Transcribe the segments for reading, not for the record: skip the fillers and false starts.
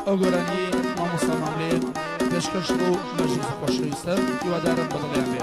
ئەو گۆرانیەی مامۆستا ماملێ پێشکەش بەو مەجلیسە خۆشەویستە، هیوادارم بەدڵیان بێ.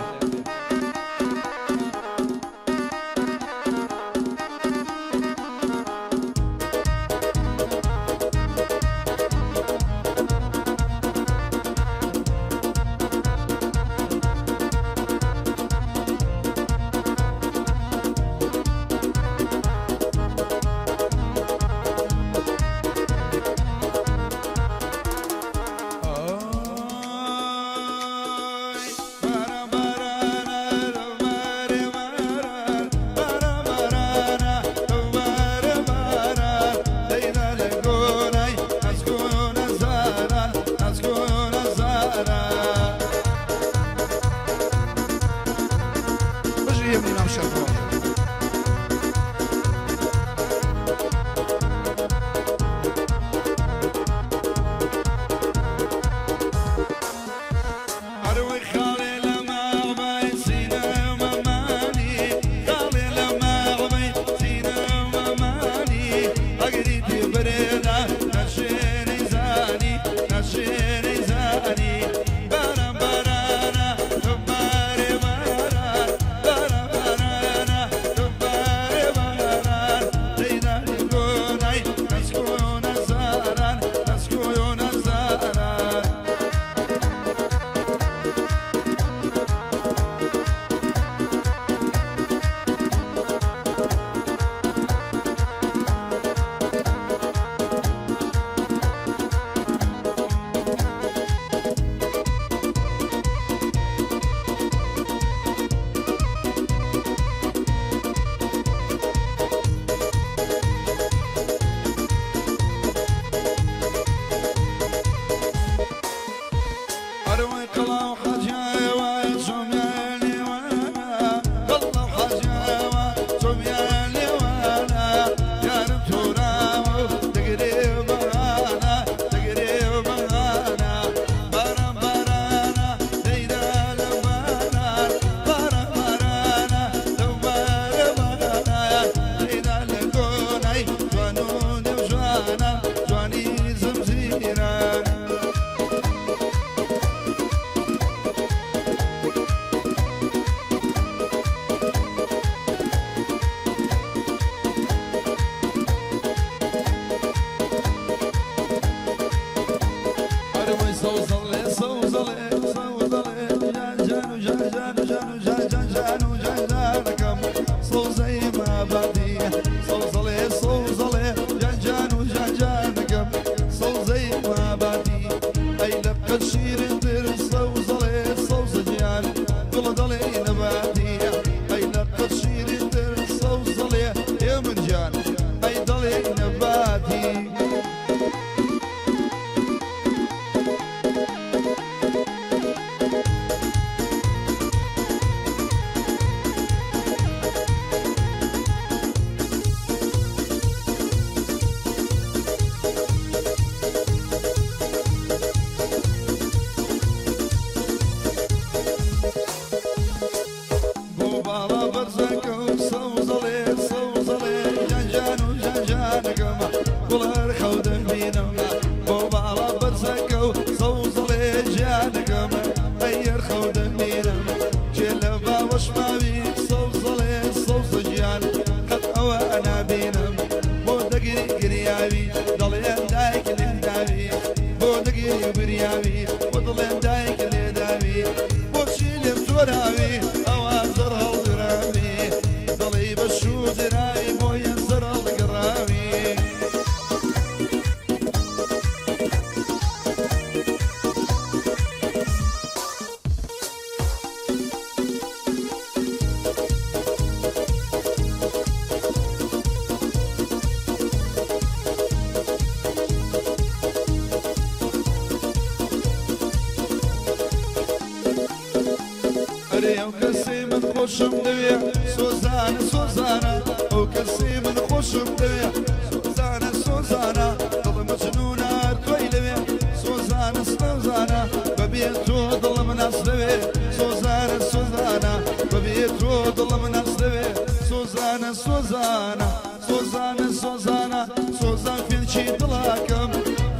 سۆزانە سۆزانە سۆزان فێنکی دڵاکەم.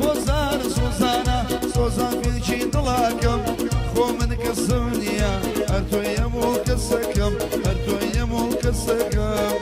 سۆزانە. هەر تۆی هەموو کەسەکەم هەر تۆی هەموو کەسەکەم.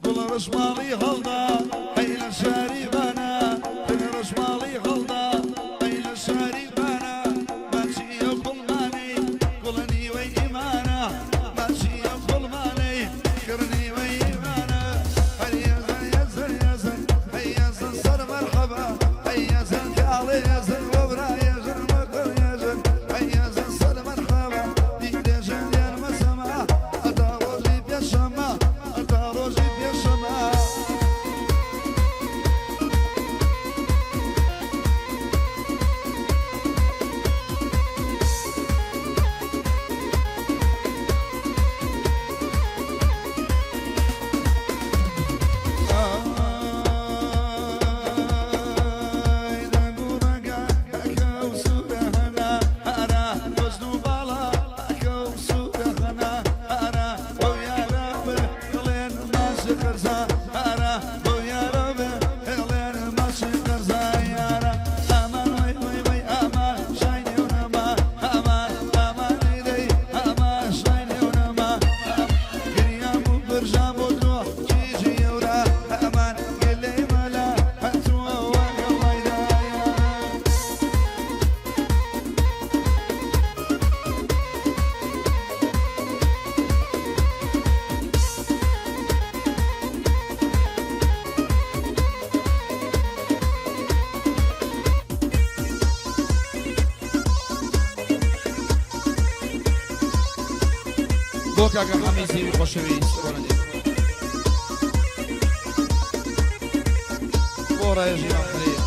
گوڵە ڕەشماڵی هەڵدا ئەی لە شاری بانە گوڵە ڕەشماڵی هەڵدا ئەی لە شاری بانە ماچی ئەو گوڵمانەی گوڵە نیوەی ئیمانە ماچی ئەو گوڵمانەی کڕ نیوەی ئیمانە هەر یەزن یەزن یەزن هەی یەزن سەر مەرحەبا هەی یەزن کاڵێ یەزن وەبرا یەژن وەکڕ یەژن هەی یەزن سەر مەرحەبا دیرێژن دیارمە سەما هەتا ڕۆژی پێشەمە هەتا ڕۆژی پێشەمە. ئای دەنگ و ڕەنگە ئەکە و سوورە هەنا ئارا وەزن و باڵا ئەکە و سوورە هەنا ئارا بەو یارە بڵێن ماچ قەرزا ئارا بەو یارە بڵێن ماچ قەرزا یارە ئامان وەی وەی وەی ئامان شای نێو نەما ئامان ئامان دەی ئامان شای نێو نەما گریام و برژام بۆ تۆ کیژی ئەورا ئەمان گلەی مەلا هەتووە وەگەڵایدا یارە. بۆ کاکە حەمیزی خۆشەویست گۆرانی بۆ ڕێژی مامخەلیل.